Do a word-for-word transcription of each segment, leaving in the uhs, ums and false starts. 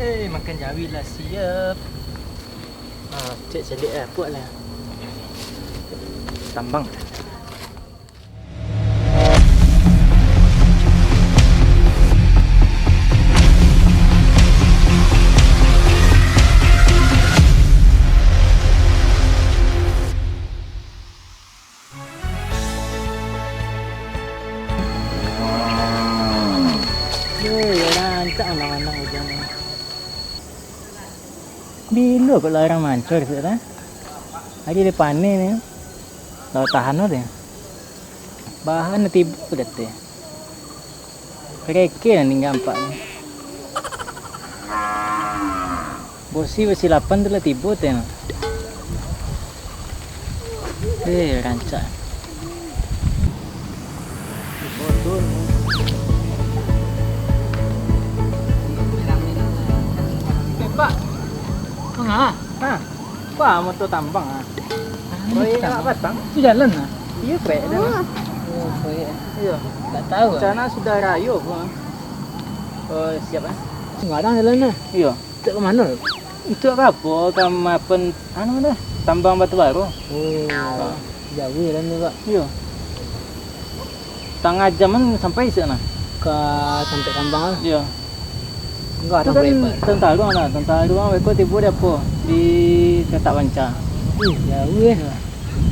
Eh, makan jawi lah siap. Ah, cek caliak lah, puak lah. Tambang. Eh, yo rancak mandang-mandang ujan ni. Bilo kok larang mancor, Sek, dah? Ari lah paneh ni. Lah tahan lo deh. Bahan tibo dah teh. Kereke lah ningga ampak ni. Bosi, bosi lapan tu lah tibo teh. Eh, rancak. Eh, Pak. Manga? Ha? Wah, motor tambang ah. Ah, ini Proyek tambang. Awak batang. Itu jalan ah? Iya, proyek dah. Oh, proyek. Iya. Tak tahu. Rencana sudah rayo pun. Oh, siap ah. Sembarang jalan ah. Iya. Untuk ke mana? Untuk ke apa? Ke mapen, anu dah, tambang batu baru. Oh. Jauh jalan tu, Pak. Iya. Tangah jam kan sampai situ nah. Ka sampai tambang lah. Iya. Enggak. Tu ada kan berapa? Tentara lah, tentara beko tibo di apo? Di Ketak Banca. Ih, jauh eh.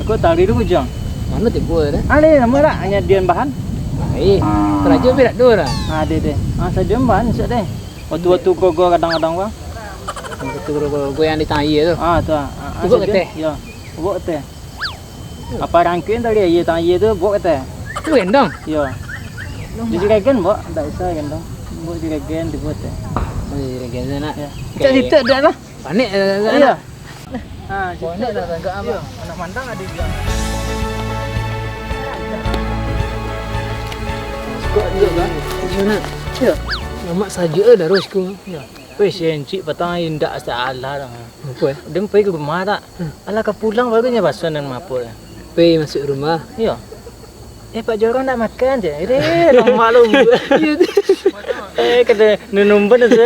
Aku tarik dulu bujang. Mana tibo tu? Ada nama tak? Hanya dian bahan. Baik. Kerajo berat tu lah. Ada deh. Ah, sadian bahan siap deh. Waktu-waktu grogo kadang-kadang bang. Waktu grogo yang di tangah tu. Ah, tu ah. Ah, ah, Ubuk sadian. Keteh. Ya. Ubuk keteh. Apa rangkuin tadi aia tang aia tu buek kateh. Tu gendong? Yo. Di juragan buek, ndak usah gendong. Buek juragan dibuek teh. Oh, di juragan sana. Ya. Cak situ dah lah. Panik dah. Iya. Ha, panik dah agak apa? Anak mandang ada juga. Kok juga kan? Sana. Ya. Mamak saja dah terus ku. Ya. Weh, si Encik patang indak salah dah. Apa eh? Dia pai ka rumah tak? Hmm. Alah ka pulang baru nyo basuah nan mapul. Pai masuk rumah. Iyo. Eh, Pak Jorong nak makan je. Eh, lemak lo. Eh, kada nunumban tu.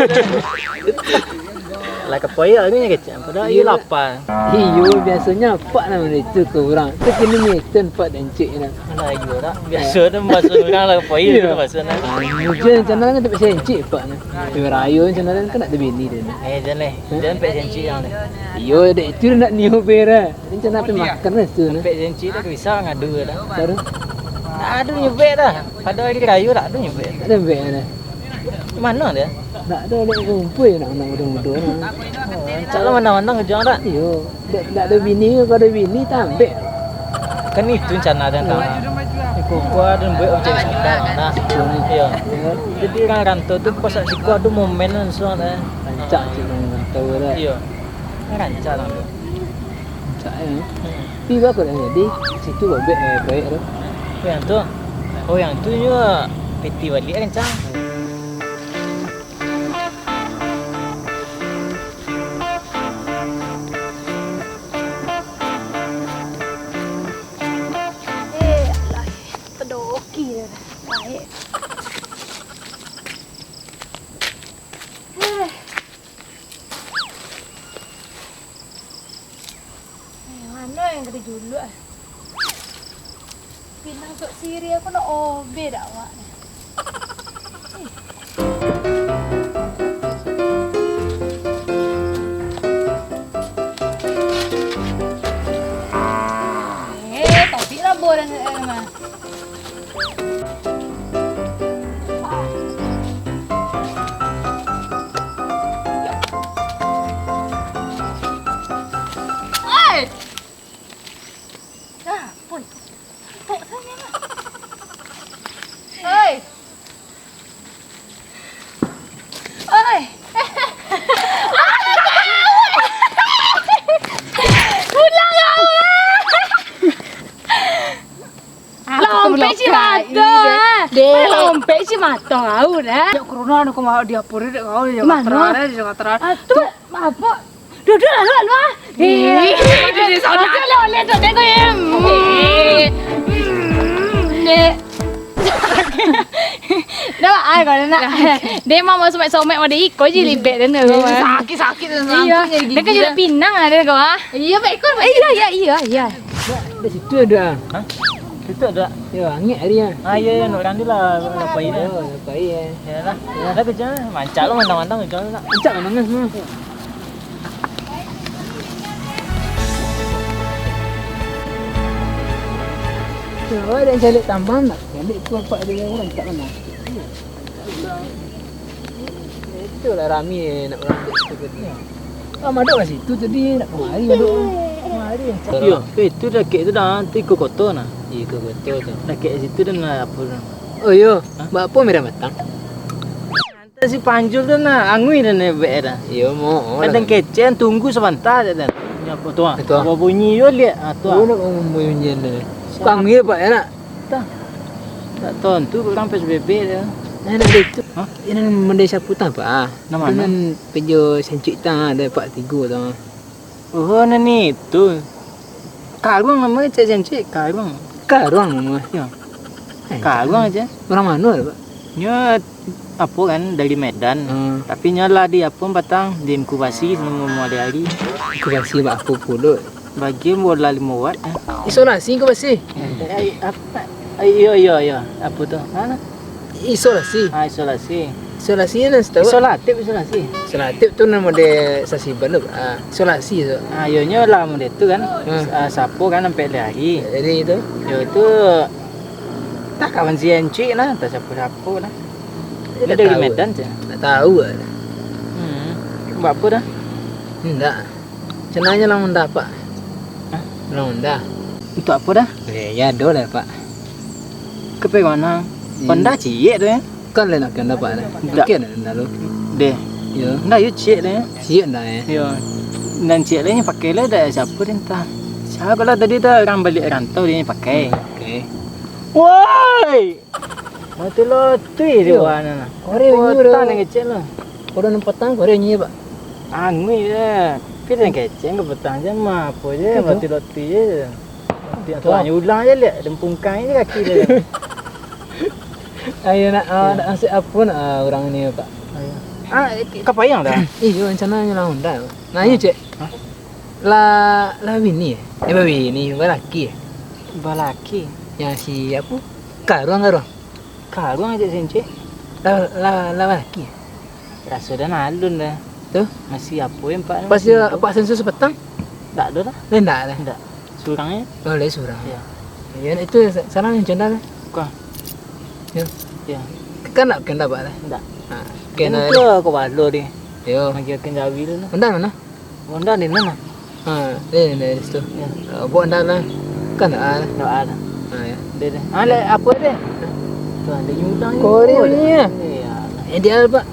Alah ka poyak tu nyo kecek. Padahal iyo lapar. Iyo, biasonyo apak nan itu ke urang. Tu kini meten Pak Encik nah. Alah, iyo dak. Biaso tu baso urang lah, poyo tu baso nah. Mujan rencana kan tapi sencik pak nah. Tapi rayo rencana kan nak ada bini dia nah. Eh, jan leh. Jan pek sencik yang leh. Iyo, dek itu nak nio bera. Rencana apa makan lah tu nah. Pek sencik dah bisa ngadu dah. Baru? Tak ada nyubek dah. Pada hari rayo tak ada nyubek. Tak ada nyubek dah. Mano dia? Ndak ado dek kumpul nak anak mudo-mudo nah. Oh, rancak lah mandang-mandang ujuang dak? Iyo, ndak, ndak ado bini, kalau ado bini tambek. Kan itu rencana dan kawan. Iko gua dan buat objek wisata nah. Iyo. Jadi urang rantau tu pas siko ado momen langsung dah. Rancak cik urang rantau dah. Iyo. Rancak lah tu. Rancak eh. Hmm. Tapi baa kok nak jadi situ babek eh, proyek tu. Oh, yang tu. Oh, yang tu nyo piti baliak rancak. Eh, alah. Pedoki dah. Baik. Eh. Eh, mano yang ka dijuluak, eh? Pinang tok siri aku nak obe dak awak ni. Eh, tapi lah borang, eh, mah. Oi! Dah, pun. Pok saja lah. Oi! Oi! Pulang awak! Lompek cik mato, ah. Dek. Lompek cik mato, au dah. Dek, corona ni kau mau diapuri, dek, kau di Jakarta, dek, di Jakarta. Ah, tu, apa? Duduk lah, duduk lah. Eh, duduk di sana. Duduk lah, oleh tu, dek, kau, ya. Eh. Hmm, dek. Dah, ah, kau nak. Dia mah mau somek-somek, mau diiko je libek dan kau, ah. Sakit-sakit dan Iya. Dia kan jadi pinang ada kau, ah. Iya, baik kau. Iya, iya, iya, iya. Di situ ada. Hah? Situ ada. Ya, angin hari ya. Ah, iya, iya, nak orang dia lah, nak pai dia. Oh, nak pai ya. Ya lah. Dah kerja, mancak lo, mantang-mantang kerja lah. Mancak mana, Mas? Cuba ada yang cari tambang tak? Cari tu apa dia orang tak mana? Itu lah rami nak orang ambil situ tadi. Ah, madok lah situ tadi, nak kemari madok. Kemari. Yo, eh, itu dah kek tu dah, tu iko koto nah. Iko koto tu. Dah kek situ dah nak apa dah. Oh, yo. Hah? Buat apa merah matang? Anta si Panjul tu nah, angui dah naik B R dah. Iyo, mo. Kadang kecen, tunggu sabanta je dah. Ini apa tu ah? Itu ah. Apa bunyi yo lihat? Ah, tu ah. Oh, nak bunyi ni. Kau angui apa ya nak? Tak. Tak tontu orang P S B B dia. Nah, nak itu. Hah? Ini mendai sapu tak apa? Nah, mana? Dengan pejo sencik tang ada pak tigo tang. Oh, nan itu. Karuang namanya cek sencik, karuang. Karuang namanya. Ya. Eh, karuang aja. Orang mana, Pak? Nyo apa kan dari Medan. Hmm. Tapi nyo lah di apa patang diinkubasi sama hari-hari. Inkubasi buat apa pula? Bagi bola lima watt. Eh. Isolasi inkubasi. Eh, eh, apa? Eh, iyo iyo iyo. Apa tu? Mana? Isolasi. Ah, isolasi. Isolasi nan setahu. Isolatif, isolasi. Isolatif tu nan model sasiban tu. Ah, isolasi tu. Ah, iyo nyo lah model tu kan. Hmm. Ah, sapo kan sampai hari. Jadi itu. Yo itu tak kawan si Encik lah, tak siapa-siapa lah. Dia dari Medan je. Tak tahu lah. Hmm. Buat apa dah? Enggak. Cenanya lah Honda, Pak. Hah? Lah Honda. Untuk apa dah? Eh, ya, ado lah, Pak. Ke pe mana? Hmm. Honda ciek tu ya? Kan lain nak Honda, Pak. Ndak. Oke, Honda lu. Deh. Yo. Honda yo ciek tu ya? Ciek Honda ya? Yo. Nan ciek lain pakai lah dah siapa dia entah. Siapa lah tadi tu orang balik rantau dia pakai. Oke. Woi! Mati lotui dia. Iyo. Wah, nah, nah. Korek nyo dah. Petang dia ngecek lah. Korek nyo petang, korek nyo, Pak. Angui je. Tapi dia ngecek ke petang je mah, apa je, mati lotui je. Dia tu hanya ulang je lihat, dempungkang je kaki dia. Ayo nak, ah, nak masak apa nak, ah, orang ni, Pak? Ayo. Ah, eh, ka payah dah. Iyo, rencana nyo lah Honda. Nah, iyo, Cek. Hah? Lah, lah bini, eh? Eh, babini, balaki, eh? Balaki? Yang si apa? Karuang, Karuang. Karuang aja sencik. Lah, lah, lah balaki, eh? Raso dah nalun dah. Tu? Masih apa yang Pak? Pas dia, Pak sensus petang? Tak ada dah. Dah ndak dah? Ndak. Surang ya? Oh, lah surang. Ya. Ya, itu sa-, salah yang janda lah. Bukan. Ya. Ya. Kan nak kena Pak lah? Ndak. Ha, kena. Itu aku balo dia. Yo. Bagi aku jawi tu lah. Benda mana? Honda di mana? Ha, ni, ni, di situ. Ya. Ah, buat Honda lah. Kan doa lah. Doa lah. Ha, ya. Dia, dia. Ah, lah, apa dia? Tu ada nyulang ni. Korea ni ya? Iya. Ideal, Pak.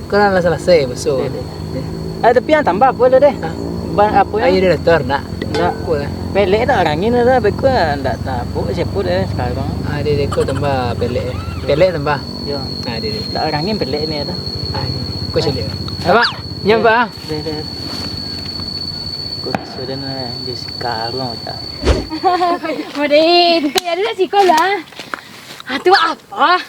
Kau lah selesai besok. Dia, dia. Ah, tapi yang tambah apa dah deh? Ha? Ban apa ya? Ayo dia datar, nak. Nak. Apa lah? Pelek tak angin dah, beko dah tak apa siapa dah sekarang. Ah, dia, dia kau tambah pelek. Pelek tambah. Ya. Ah, dia, dia. Tak angin pelek ni dah. Ah, kau cari. Apa? Nyampak ah? Deh, deh. Kau sudah nak jadi sekarang tak? Model itu ada tak siko lah. Ah, tu apa?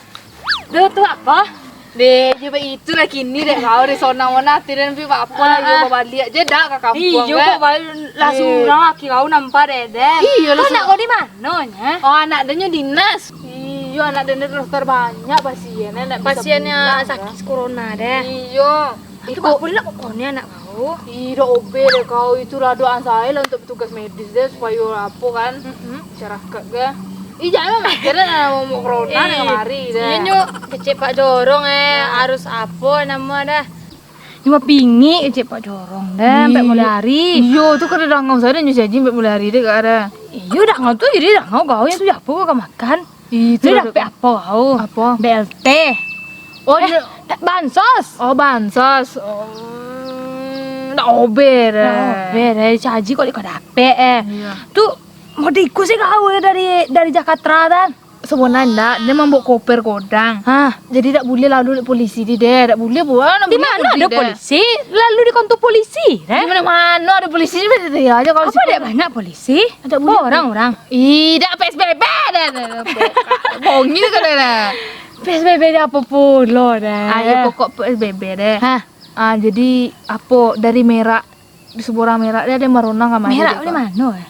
Tu, tu apa? Deh, je baik itulah kini deh kau deh sonang mana hati dan pi apa lah yo babaliak je dah ka kampuang. Iyo, kok balik lah surang aki kau nampak deh deh. Iyo lah. Anak kau di mano nya? Oh, anak dia nyo dinas. Iyo, anak dia ni terus terbanyak pasien, eh, nak bisa pulang, sakit corona deh. Iyo. Itu apa lah kok kau ni anak kau? Ih, dah obeh deh kau. Itulah doa saya lah untuk petugas medis deh, supaya apa kan, masyarakat ke. Ih, jangan lah mikir dah, mau, mau corona dah kamari dah. Iya, nyo kecek Pak Jorong, eh, harus apa nama dah? Nyo pingik kecek Pak Jorong dah, sampai mulai hari. Iyo, tu kada dangau saja nyo saji sampai mulai hari deh, kada. Iyo, dangau tu jadi dangau kau yang tu apa kau makan? Itu dia dapek apa kau? Apa? B L T. Oh, eh, dia bansos. Oh, bansos. Oh, ndak ober. Ndak ober, eh. Caji kok kau dapek, eh. Iya. Tu mau diiku sih kau dari, dari Jakarta, kan? Sabananyo ndak, dia mambaok koper godang. Hah? Jadi dak buliah lalu dek polisi di deh, dak buliah buat. Di mano ado polisi? Lalu di kantor polisi, deh. Di mano-mano ado polisi, di mano aja kalau. Apa dak banyak polisi? Dak buliah. Orang-orang. Ih, dak P S B B dah, dah, dah. Bongi tu kan dah. P S B B ni apo pulo, deh? Ayo pokok P S B B deh. Hah? Ah, jadi apo dari merak di Suborang merak dia ado maronang kamari. Merak di mano, eh?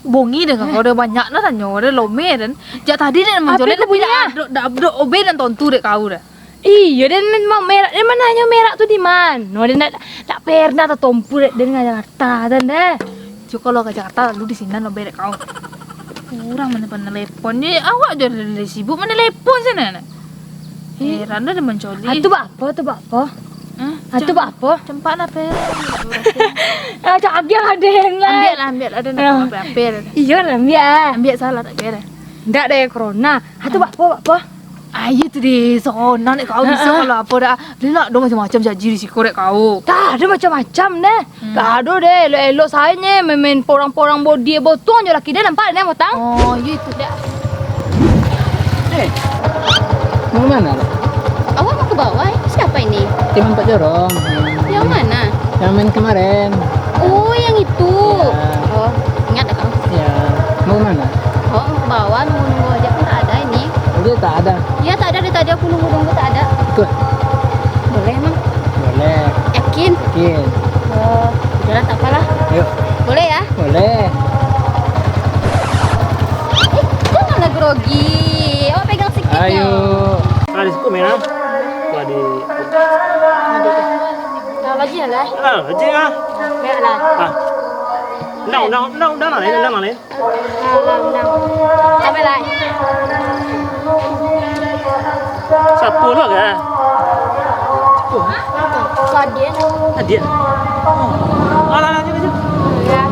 Bongi deh, kau dah banyak nah tanyo, dah lome dan. Jak tadi deh mancolek, tapi dak ado, dak ado obe dan tontu dek kau dah. Iyo, dan memang merak, dan mananyo merak tu di mano? Dan dak, dak pernah tatompu dek, dan Jakarta dan deh. Cuk, kalau ka Jakarta lalu di sinan obe dek kau. Urang mano panelepon je, awak je lah sibuk manelepon sinan. Heran dah dia mancolek. Atu bak apo, atu bak apo? Hah? Atu bak apo? Campak lah, Pe. Ah, cak agiah lah, Den, lah. Ambiak lah, ambiak lah, Den. Apo-apo, Den. Iyo lah, ambiak lah. Ambiak salah, tak kira. Ndak ada yang corona. Atu bak apo, bak apo? Ayo tu deh, sono dek kau bisa kalau apo dah. Lelak dong macam-macam janji di siko dek kau. Dah, ada macam-macam deh. Hmm. Gak ado deh, elok-elok sainyo, main-main porang-porang bodi, botuang jo laki deh, nampak deh, botang. Oh, iyo itu deh. Eh, mau kemana lo? Awak mau ke bawah, eh? Siapa ini? Teman Pak Jorong. Yang mana? Yang main kemarin. Oh, yang itu. Ya. Oh, ingat dah kau. Ya, mau kemana? Awak mau ke bawah, nunggu-nunggu aja pun tak ada ini. Dia tak ada. Iya, tak ada, dari tadi aku nunggu-nunggu, tak ada. Ikut. Boleh, Mang? Boleh. Yakin? Yakin. Oh, udahlah, tak apalah. Yuk. Boleh, ya? Boleh. Eh, janganlah grogi. Awak pegang sikitnyo. Ayo. Ah, di situ, Mena. Wah, di. Nah, lagi ya, lah. Ah, lagi ya. Baiklah. Ah. Undang, undang, undang, undang lah, undang lah. Alah, alah. Sampai lah. Siapa lah, kan? Siapa? Hah? Kadian. Kadian? Alah, alah, sini, sini. Ya.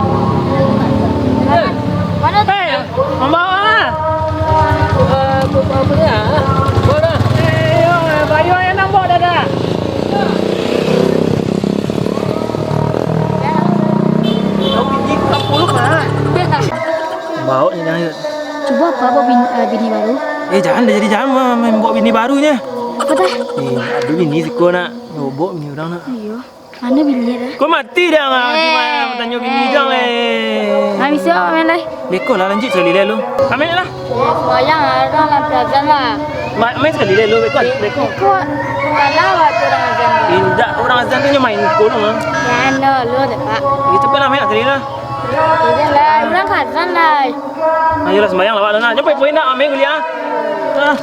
Eh, mana tu? Eh, mambaok ah. Eh, apa, apa dia? Mana? Eh, yo, eh, bayu eh, nambah dah, dah. Kau bini kau puluk lah. Baok ni jangan. Cubo apa baok bini, eh, bini baru? Eh, jangan dah, jadi jangan ma-, main baok bini baru nyo. Apa dah? Eh, ado bini siko nak nyobok bini urang nak. Iyo. Mano bini dah? Kau mati dah, Mak. Eh, tanyo bini eh. Jang leh. Nah, bisa main lai. Beko lah, lanjuik sakali lai lu. Ameh lah. Eh, sembahyang lah, dah lah, azan lah. Ma-, main sakali lai lu, beko. Beko. Beko. Salah waktu urang azan. Indak, urang azan tu nyo main ko tu mah. Ya, no, lu deh, Pak. Itu pun lah, main sakali lah. Iyolah, urang ka azan lai. Ayolah, sembahyang lah awak lah, nah. Nyo poi-poi nak, ameh kuliah. Ah.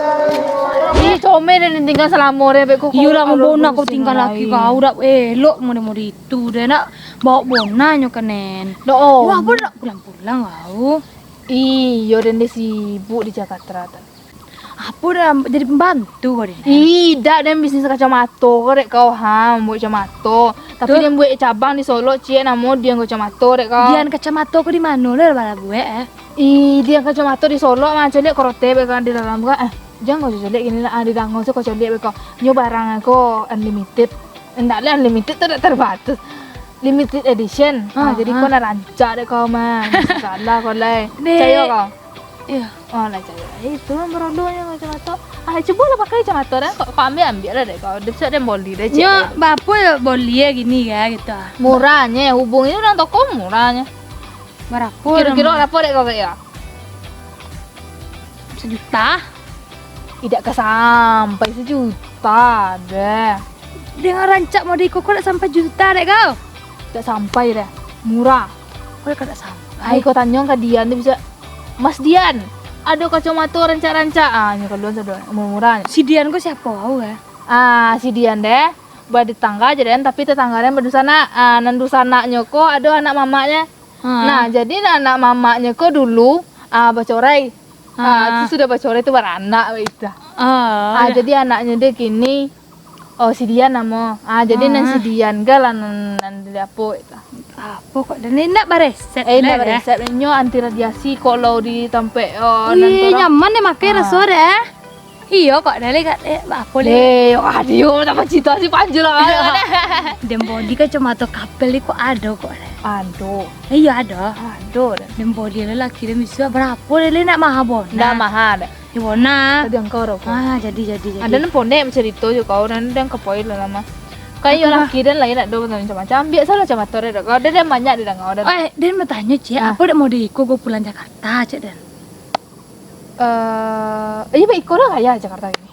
Ih, comel den tinggal salamo den, beko. Iyo lah, mambona kau tinggal laki kau, dak elok model-model itu den, nak baok bona nyo ka den. Doh. Wah, apo dak pulang-pulang kau? Iyo, den deh sibuk di Jakarta tu. Apo dah jadi pembantu kau di siko? Ih, dak, den bisnis kacamato ko dek kau, ha, buek kacamato. Tapi den buek cabang di Solok, ciek namo Dian Kacamato dek kau. Dian Kacamato ko di mano lah bala buek, eh? Ih, Dian Kacamato di Solok mah, caliak korote bek kau di dalam ko, eh. Jan kau caliak kini lah, ah, di dango se kau caliak bek kau. Nyo barang ko unlimited. Ndak lah unlimited tu dak terbatas. Limited edition. Ah, jadi kau nak rancak dek kau mah. Salah kau lai. Cayo kau. Iyo. Oh, lah cayo. Eh, itu mah barodo nyo kacamato. Ah, cubo lah pakai kacamato den. Kau, kau ambiak-ambiak lah dek kau. Dek den boli deh, ciek. Nyo, barapo boli e kini ko, gitu ah? Murah nyo, hubungi urang toko murah nyo. Barapo? Kiro-kiro barapo dek kau, Kak, yo? Sajuta? Idak ka sampai sajuta deh. Dengan rancak model iko ko dak sampai juta dek kau? Dak sampai deh. Murah. Kau dak sampai. Ai, kau tanyo ka Dian tu bisa, "Mas Dian, ado kacamato rancak-rancak." Ah, nyo kaluan sado, murah-murah. Si Dian ko siapo kau, eh? Ah, si Dian deh, batetangga jo den, tapi tetangga den badunsanak. Ah, nan dunsanaknyo ko ado anak mamaknyo. Ha. Nah, jadi anak mamaknyo ko dulu, ah, bacorai. Ah, tu sudah bacorai tu baranak, baitu. Ah, jadi anaknyo deh kini, oh, si Dian namo. Ah, jadi nan si Dian ko lah nan, nan di apo itu. Apo kok, den indak bareset. Eh, indak bareset. Nyo anti radiasi kok lo di tampek, oh, nan. Wih, nyaman deh makai raso deh. Iyo kok, dah leh, kak, eh, apo leh? Leh, aduh, tambah cinta si Panji lah. Den boli kacamato kapel ni kok ado kok, leh. Ado. Iyo, ado. Ado dah. Den boli lalaki den bisuak, barapo den nak maha bonah? Ndak maha dah. Yo, bonah. Tadi angkau dah. Ah, jadi, jadi, jadi. Ado nan ponek bacarito jo kau, nan den kapoi lah lama. Kayo laki den lain nak do macam-macam. Biasolah macam motor dah. Kalau den banyak di dangau dah. Eh, den batanyo, Cik, apo dak mode iko go pulang Jakarta, cek den? Eh, iyo, baik iko lah kaya Jakarta ini.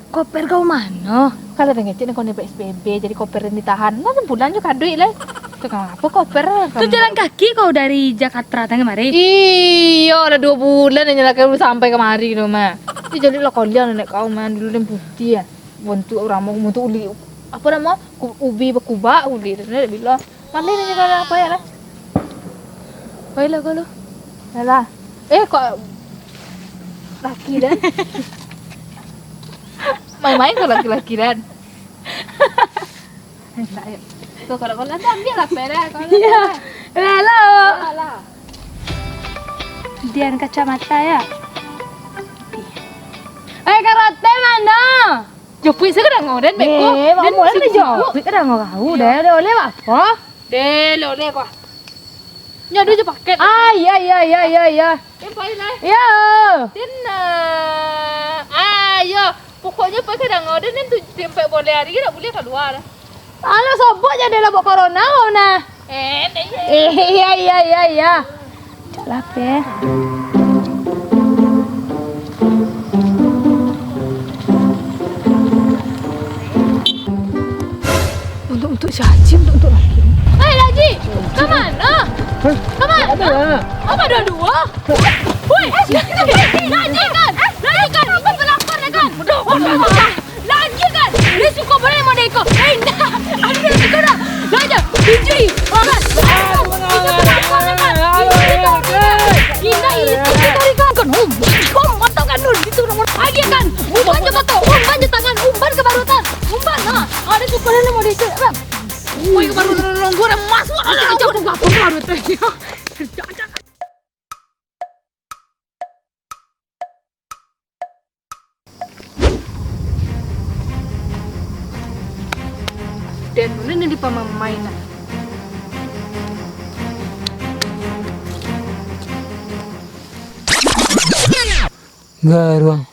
Koper kau mano? Kalau den ngecek ni kau ni S P B, jadi koper ni tahan. Nah, sebulan jo kaduik lah. Tu kan apo koper lah? Tu jalan kaki kau dari Jakarta tangah mari? Iyo, lah duo bulan yang nyalakan baru sampai kamari tu mah. Ni jadi lah kalian nenek kau mah dulu den putih ya. Bontuk ramo, bontuk uli. Apo namo? Ku-, ubi bakubak uli. Dah bilang. Pandai nyo kalau apo ya lah. Baiklah kalau. Yalah. Eh, kok laki dan main-main kok laki-laki dan. Tuh, kalau kau nanti ambil lah pera kalau. Iya. Hello. Alah. Dian kacamata ya. Eh, karote mano? Jopuik sakadang den beko. Eh, den mau lah jopuik kadang kau. Dah, dah oleh apa? Deh, lo leh kau. Nyo ado jo paket. Ah, iya, iya, iya, iya, iya. Yo, pai lah. Yo. Den, ah, ayo. Pokoknyo pai kadang den, den tu sampai boleh hari, dak boleh kalua. Alah, sobok je ado lah buek corona, nah. Eh, iya, iya, iya, iya. Cak lapeh. Untuk, untuk si Haji, untuk, untuk laki. Hei, Haji! Ka mano? Hah? Ka mano? Ada lah. Apa dua-dua? Woi, Haji kan? Haji kan? Itu pelakor kan? Lagi kan? Dia suka boleh model ko. Eh, indak. Ada dia suka dah. Dah aja. Biji. Orang. Itu pelakor kan? Indak, itu pelakor kan? Indak, itu pelakor kan? Kan, um, kau mata kan, Nun. Itu orang. Lagi kan? Umpan je mata, umpan je tangan, umpan ke barutan. Umpan, ha. Ada suka dalam model itu. Woi, baru longgo dah masuk. Ada jauh. Aku gak apa barutan. Den, ulun ni dipamamai nah. Garuang.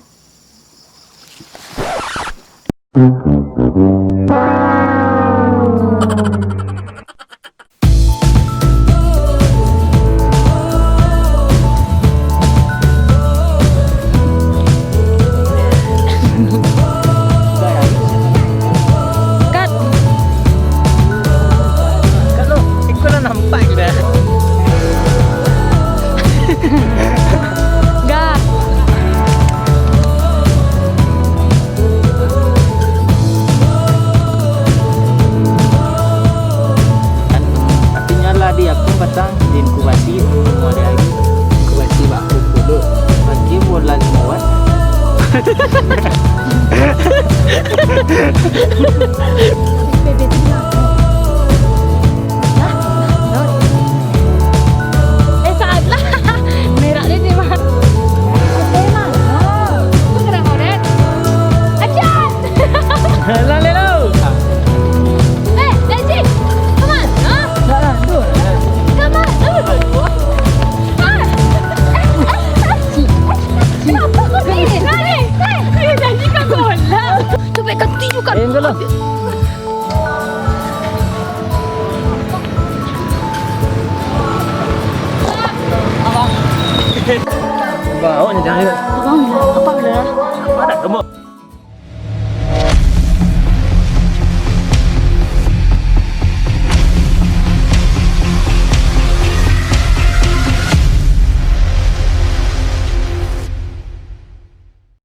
Kat. Kat lo, iko lah nampak dah. Gas. Artinyo lah di aku patang, di inkubasi, umua dia lagi. Inkubasi bak aku dulu. Bagi bola lima watt. Eh, salah. Merak dia ni, Mak. Oke, Mak. Oh. Itu gerang oren. Ajan. Lah, lelo. Eh, Janji. Kemana? Salah, tu. Kemana? Ah. Kenapa kau ni? Lari. Eh, Janji kau bola. Cuba kau tunjukkan. Eh, enggak lah. Abang. Abang, awak ni jangan. Abang, apa benda? Apa nak gemuk?